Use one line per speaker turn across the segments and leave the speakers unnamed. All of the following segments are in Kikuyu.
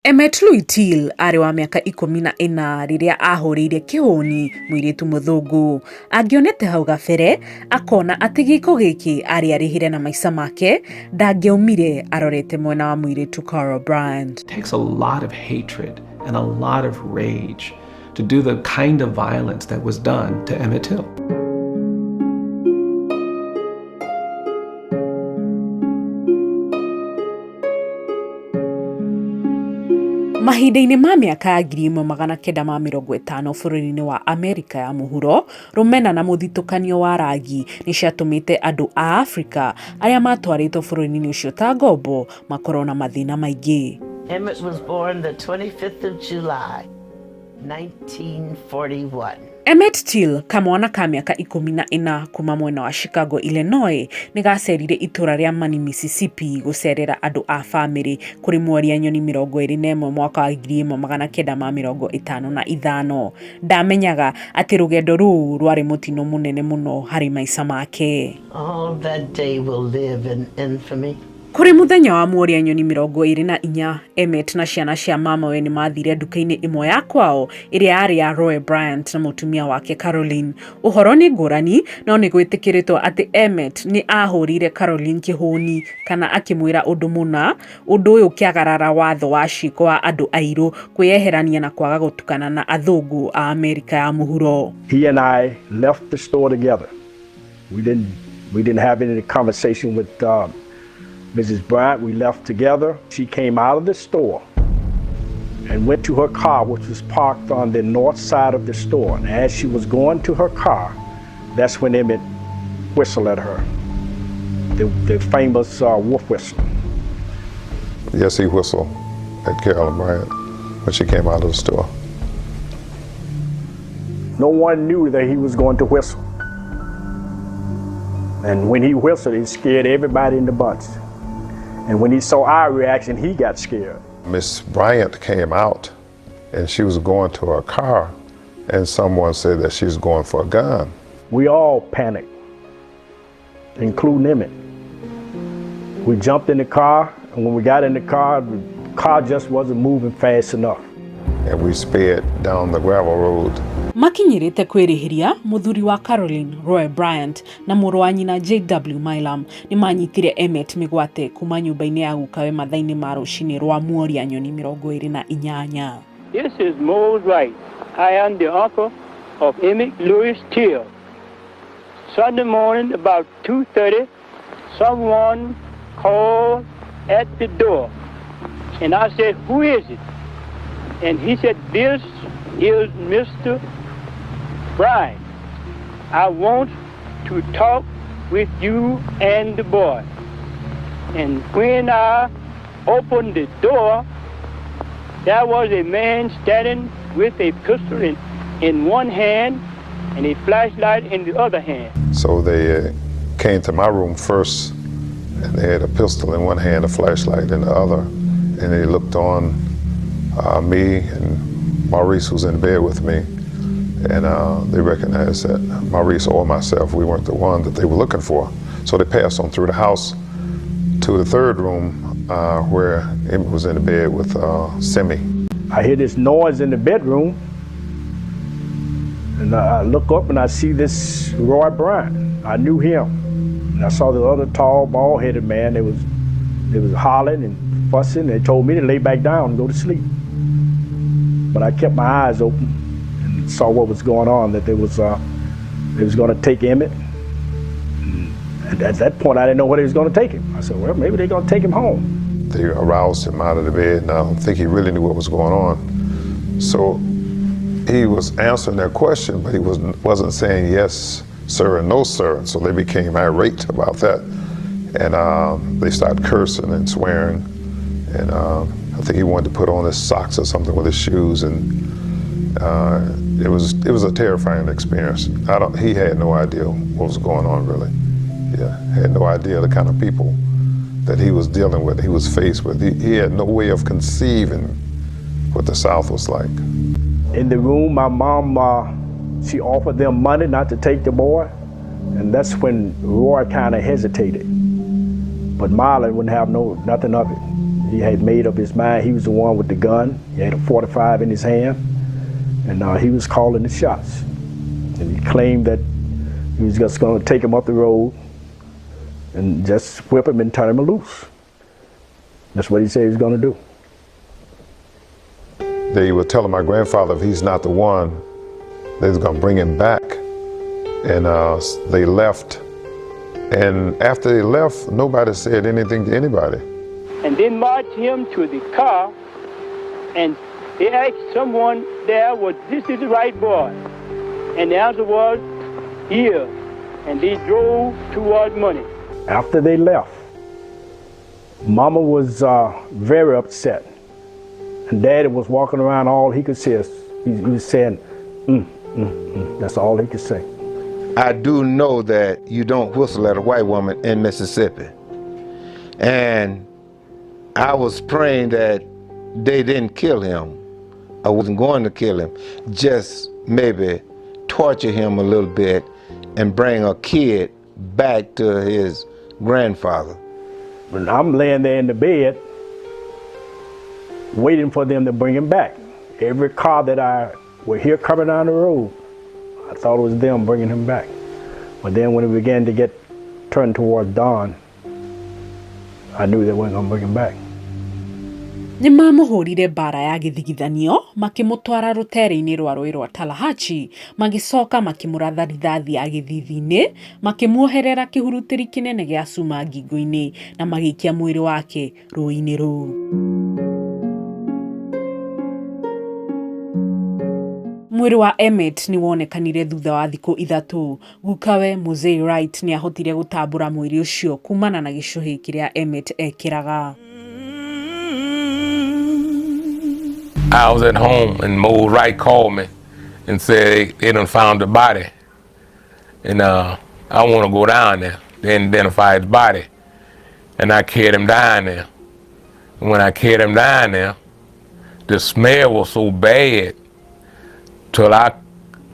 Emmett Louis Till aarĩ wa mĩaka 14 rĩrĩa ahũrĩire kĩhũni mũirĩtu mũthũngũ. Angĩonete hau gabere akona atĩ gĩko gĩkĩ arĩ arĩhĩre na maica make, ndangĩaumire arorete mwena wa mũirĩtu Carol Bryant.
It takes a lot of hatred and a lot of rage to do the kind of violence that was done to Emmett Till.
Mahinda-inĩ ma mĩaka ya 1950 bũrũri-inĩ wa Amerika ya mũhuro, rũmena na mũthitũkanio wa rangi nĩ ciatũmĩte andũ a Afrika arĩa matwarĩtwo bũrũri-inĩ ũcio ta ngombo makorwo na mathĩna maingĩ.
Emmett was born the 25th of July, 1941.
Emmett Till, kamwana ka mĩaka 14 kuma mwena wa Chicago, Illinois, nĩ gacerire itũra rĩa Mani, Mississippi gũcerera andũ a famĩlĩ kũrĩ Mworia Nyoni 21 mwaka wa 1955. Ndamenyaga atĩ rũgendo rũu rwarĩ mũtino mũnene mũno harĩ maica make.
All that day will live in infamy.
Kũrĩ mũthenya wa Mworia Nyoni 24, Emmett na ciana cia mamawe nĩ mathire nduka-inĩ ĩmwe ya kwao ĩrĩa yarĩ ya Roy Bryant na mũtumia wake Caroline. Ũhoro nĩ ngũrani, no nĩ gwĩtĩkĩrĩtwo atĩ Emmett nĩ ahũrĩire Caroline kĩhũni kana akĩmwĩra ũndũ mũna, ũndũ ũyũ ũkĩagarara watho wa ciĩko wa andũ airũ kwĩyeherania na kwaga gũtukana na athũngũ a Amerika ya mũhuro.
He and I left the store together. We didn't have any conversation with Mrs. Bryant. We left together. She came out of the store and went to her car, which was parked on the north side of the store. And as she was going to her car, that's when Emmett whistled at her, the famous wolf whistle.
Yes, he whistled at Carolyn Bryant when she came out of the store.
No one knew that he was going to whistle. And when he whistled, it scared everybody in the bunch. And when he saw our reaction, he got scared.
Miss Bryant came out and she was going to her car, and someone said that she was going for a gun.
We all panicked, including Emmett. We jumped in the car, and when we got in the car just wasn't moving fast enough.
And we sped down the gravel road.
Makinyĩrĩte kwĩrĩhĩria, mũthuri wa Caroline, Roy Bryant, na mũrũ wa nyina J.W. Milam nĩ manyitire Emmett mĩgwate kuma nyũmba-inĩ ya gukawe mathaa-inĩ ma rũcinĩ rwa Mworia Nyoni 28.
This is Mose Wright. I am the uncle of Emmett Louis Till. Sunday morning about 2:30, someone called at the door. And I said, who is it? And he said, this is Mr. Bryant. I want to talk with you and the boy. And when I opened the door, there was a man standing with a pistol in one hand and a flashlight in the other hand.
So they came to my room first, and they had a pistol in one hand, a flashlight in the other, and they looked on me and Maurice, who's in bed with me, and they recognized that Maurice or myself, we weren't the one that they were looking for. So they passed on through the house to the third room where Emmett was in the bed with Simi.
I hear this noise in the bedroom, and I look up and I see this Roy Bryant. I knew him. And I saw the other tall, bald-headed man. They was hollering and fussing. They told me to lay back down and go to sleep. But I kept my eyes open and saw what was going on, that they was going to take Emmett. And at that point, I didn't know where they was going to take him. I said, well, maybe they're going to take him home.
They aroused him out of the bed, and I don't think he really knew what was going on. So he was answering their question, but he wasn't saying yes, sir, and no, sir. And so they became irate about that. And they started cursing and swearing. And I think he wanted to put on his socks or something with his shoes, and it was a terrifying experience. He had no idea what was going on, really. Yeah, had no idea the kind of people that he was dealing with, he was faced with. He had no way of conceiving what the South was like.
In the room, my mom, she offered them money not to take the boy, and that's when Roy kind of hesitated. But Marlon wouldn't have nothing of it. He had made up his mind. He was the one with the gun. He had a 45 in his hand, and he was calling the shots. And he claimed that he was just going to take him up the road and just whip him and turn him loose. That's what he said he was going to do.
They were telling my grandfather if he's not the one, they was going to bring him back. And they left. And after they left, nobody said anything to anybody.
And they marched him to the car, and they asked someone there, was this is the right boy? And the answer was, yeah. And they drove toward money.
After they left, Mama was very upset. And Daddy was walking around, all he could say is, he was saying, mm, mm, mm. That's all he could say.
I do know that you don't whistle at a white woman in Mississippi. And I was praying that they didn't kill him. I wasn't going to kill him, just maybe torture him a little bit and bring a kid back to his grandfather.
When I'm laying there in the bed, waiting for them to bring him back. Every car that I would hear coming down the road, I thought it was them bringing him back. But then when it began to get turned toward dawn, I knew they weren't going to bring him back.
Nĩ mamũhũrire mbara ya gĩthigithanio makĩmũtwara rũteere-inĩ rwa rũũĩ rwa Tallahatchie, magĩcoka makĩmũratha rithathi ya gĩthithi-inĩ, makĩmuoherera kĩhurutĩri kĩnene gĩa cuma ngingo-inĩ na magĩikia mwĩrĩ wake rũũĩ-inĩ rũu. Mwĩrĩ wa Emmett nĩ wonekanire thutha wa thikũ 3. Gukawe Mosey Wright nĩ ahotire gũtambũra mwĩrĩ ũcio kumana na gĩcũhĩ kĩrĩa Emmett ekĩraga.
I was at home and Mo Wright called me and said they done found the body. And I want to go down there. They identify his body. And I carried him down there. And when I carried him down there, the smell was so bad till I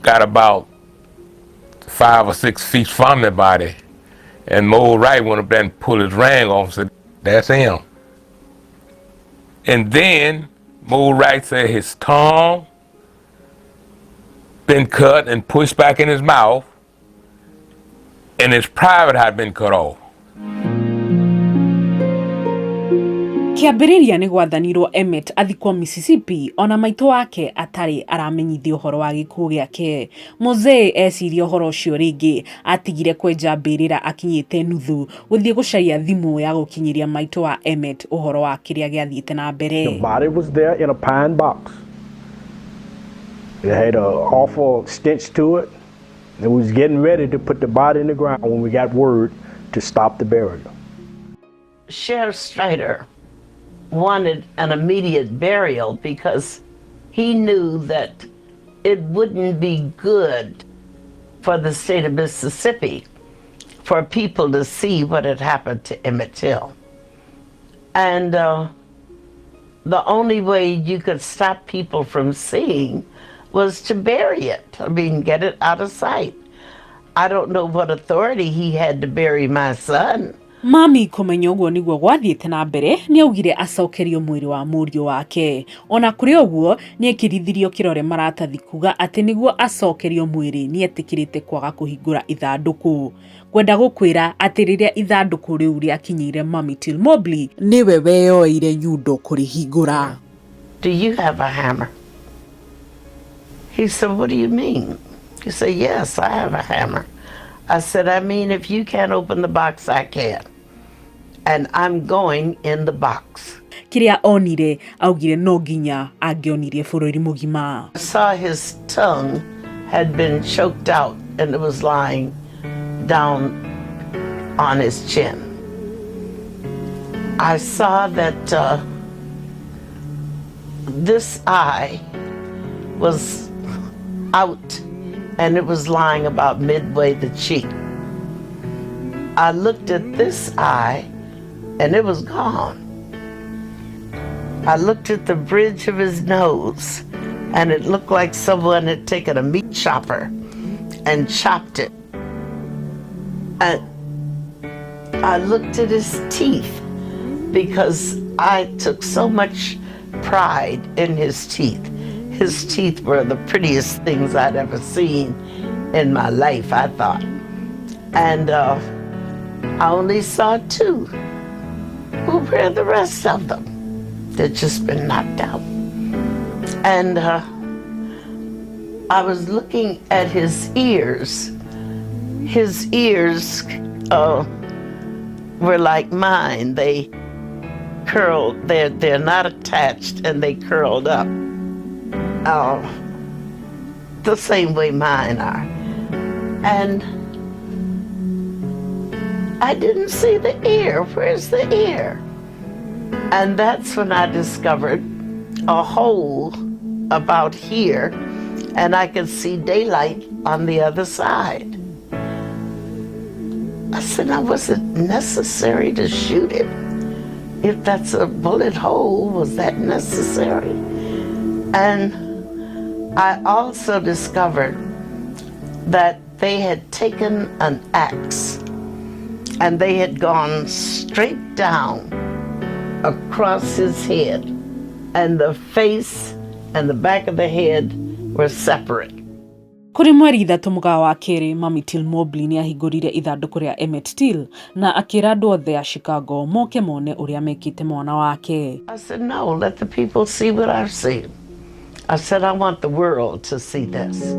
got about 5 or 6 feet from the body. And Mo Wright went up there and pulled his ring off and said, that's him. And then Mo Wright said his tongue been cut and pushed back in his mouth, and his private had been cut off.
Kĩambĩrĩria nĩ gwathanirwo Emmett athikwo Mississippi ona maitũ wake atarĩ aramenyithio ũhoro wa gĩkuũ gĩake. Mosey eciria ũhoro ũcio rĩngĩ atigire kwenja mbĩrĩra akinyĩte nuthu gũthiĩ gũcaria thimũ ya gũkinyĩria maitũ wa Emmett ũhoro wa kĩrĩa gĩathiĩte na mbere.
The body was there in a pine box. It had an awful stench to it. It was getting ready to put the body in the ground when we got word to stop the burial.
Sheriff Strider wanted an immediate burial because he knew that it wouldn't be good for the state of Mississippi for people to see what had happened to Emmett Till. And the only way you could stop people from seeing was to bury it. I mean, get it out of sight. I don't know what authority he had to bury my son.
Mami kũmenya ũguo nĩguo gwathiĩte na mbere nĩ augire acokerio mwĩrĩ wa mũriũ wake. Ona kũrĩ ũguo nĩ ekĩrithirio kĩrore maratathi kuga atĩ nĩguo acokerio mwĩrĩ nĩ etĩkĩrĩte kwaga kũhingũra ithandũkũ. Ngwenda gũkwĩra atĩ rĩrĩa ithandũkũ rĩu rĩakinyĩire Mami Till Mobley nĩwe weyoeire nyundo kũrĩhingũra.
Do you have a hammer? He said, what do you mean? He said, yes, I have a hammer. I said, I mean, if you can't open the box, I can. And I'm going in the box.
Kĩrĩa onire augire no nginya angĩonirie bũrũri mũgima.
I saw his tongue had been choked out and it was lying down on his chin. I saw that this eye was out and it was lying about midway the cheek. I looked at this eye and it was gone. I looked at the bridge of his nose and it looked like someone had taken a meat chopper and chopped it. And I looked at his teeth Because I took so much pride in his teeth. His teeth were the prettiest things I'd ever seen in my life, I thought. And I only saw 2. Well, where are the rest of them? They'd just been knocked out. And I was looking at his ears. His ears were like mine. They curled, they're not attached, and they curled up the same way mine are. And I didn't see the ear. Where's the ear? And that's when I discovered a hole about here, and I could see daylight on the other side. I said, now, was it necessary to shoot it? If that's a bullet hole, was that necessary? And I also discovered that they had taken an axe and they had gone straight down across his head, and the face and the back of the head were separate.
Kũrĩ mweri 3 mũgaa wa kerĩ, Mami Till Mobley nĩ ahingũrire ithandũkũ rĩa Emmett Till na akĩra andũ othe a Chicago moke mone ũrĩa mekĩte mwana wake.
I said, no, let the people see what I've seen. I said, I want the world to see this.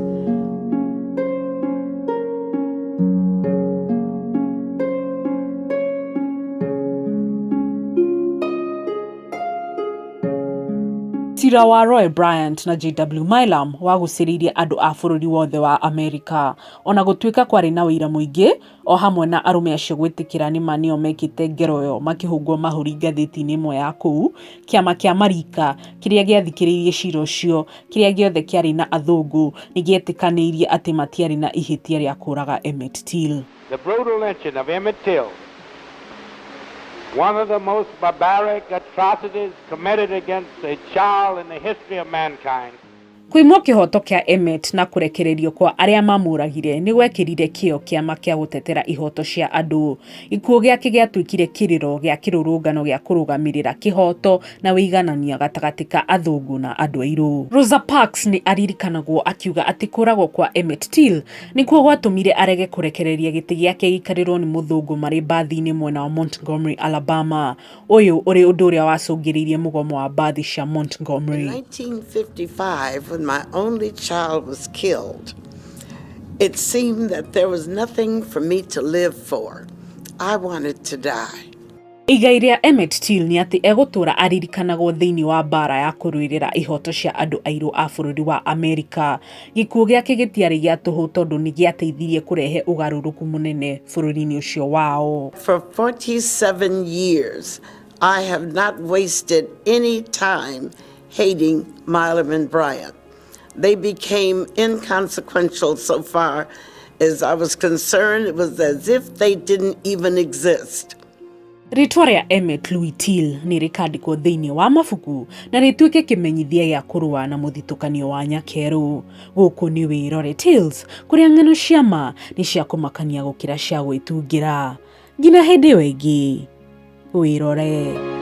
Cira wa Roy Bryant na J.W. Milam wagucĩrĩirie andũ a bũrũri wothe wa Amerika. Ona gũtuĩka kwarĩ na ũira mũingĩ, o hamwe na arũme acio gwĩtĩkĩra nĩma nĩo mekĩte ngero ĩyo makĩhũngwo mahũri ngathĩti-inĩ ĩmwe ya kũu, kĩama kĩa Marika kĩrĩa gĩathikĩrĩirie cira ũcio kĩrĩa gĩothe kĩarĩ na athũngũ nĩ gĩetĩkanĩirie atĩ matiarĩ na ihĩtia rĩa kũũraga Emmett Till.
The brutal lynching of Emmett Till, one of the most barbaric atrocities committed against a child in the history of mankind.
Kũimwo kĩhoto kĩa Emmett na kũrekererio kwa arĩa mamũragire nĩ gwekĩrire kĩyo kĩama kĩa gũtetera ihoto cia andũ. Gĩkuũ gĩake gĩatuĩkire kĩrĩro gĩa kĩrũrũngano gĩa kũrũgamĩrĩra kĩhoto na wĩiganania gatagatĩ ka athũngũ na andũ airũ. Rosa Parks nĩ aririkanagwo akiuga atĩ kũragwo kwa Emmett Till nĩkuo gwatũmire arege kũrekereria gĩtĩ gĩake gĩikarĩrwo nĩ mũthũngũ marĩ mbathi-inĩ mwena wa Montgomery, Alabama. Ũyũ ũrĩ ũndũ ũrĩa wacũngĩrĩirie mũgomo wa mbathi cia Montgomery.
In 1955, when my only child was killed, it seemed that there was nothing for me to live for. I wanted to die.
Igai rĩa Emmett Till nĩ atĩ egũtũũra aririkanagwo thĩinĩ wa mbara ya kũrũĩrĩra ihoto cia andũ airũ a bũrũri wa Amerika. Gĩkuũ gĩake gĩtiarĩ gĩa tũhũ tondũ nĩ gĩateithirie kũrehe ũgarũrũku mũnene bũrũri-inĩ ũcio wao.
For 47 years, I have not wasted any time hating Milam and Bryant. They became inconsequential so far as I was concerned. It was as if they didn't even exist.
Rĩtwa rĩa Emmett Louis Till nĩ rĩkandĩkwo thĩinĩ wa mabuku na rĩtuĩke kĩmenyithia gĩa kũrũa na mũthitũkanio wa nyakerũ. Gũkũ nĩ Wĩrore Tales, kũrĩa ng'ano cia ma nĩ cia kũmakania gũkĩra cia gwĩtungĩra. Nginya hĩndĩ ĩyo ĩngĩ, wĩrore.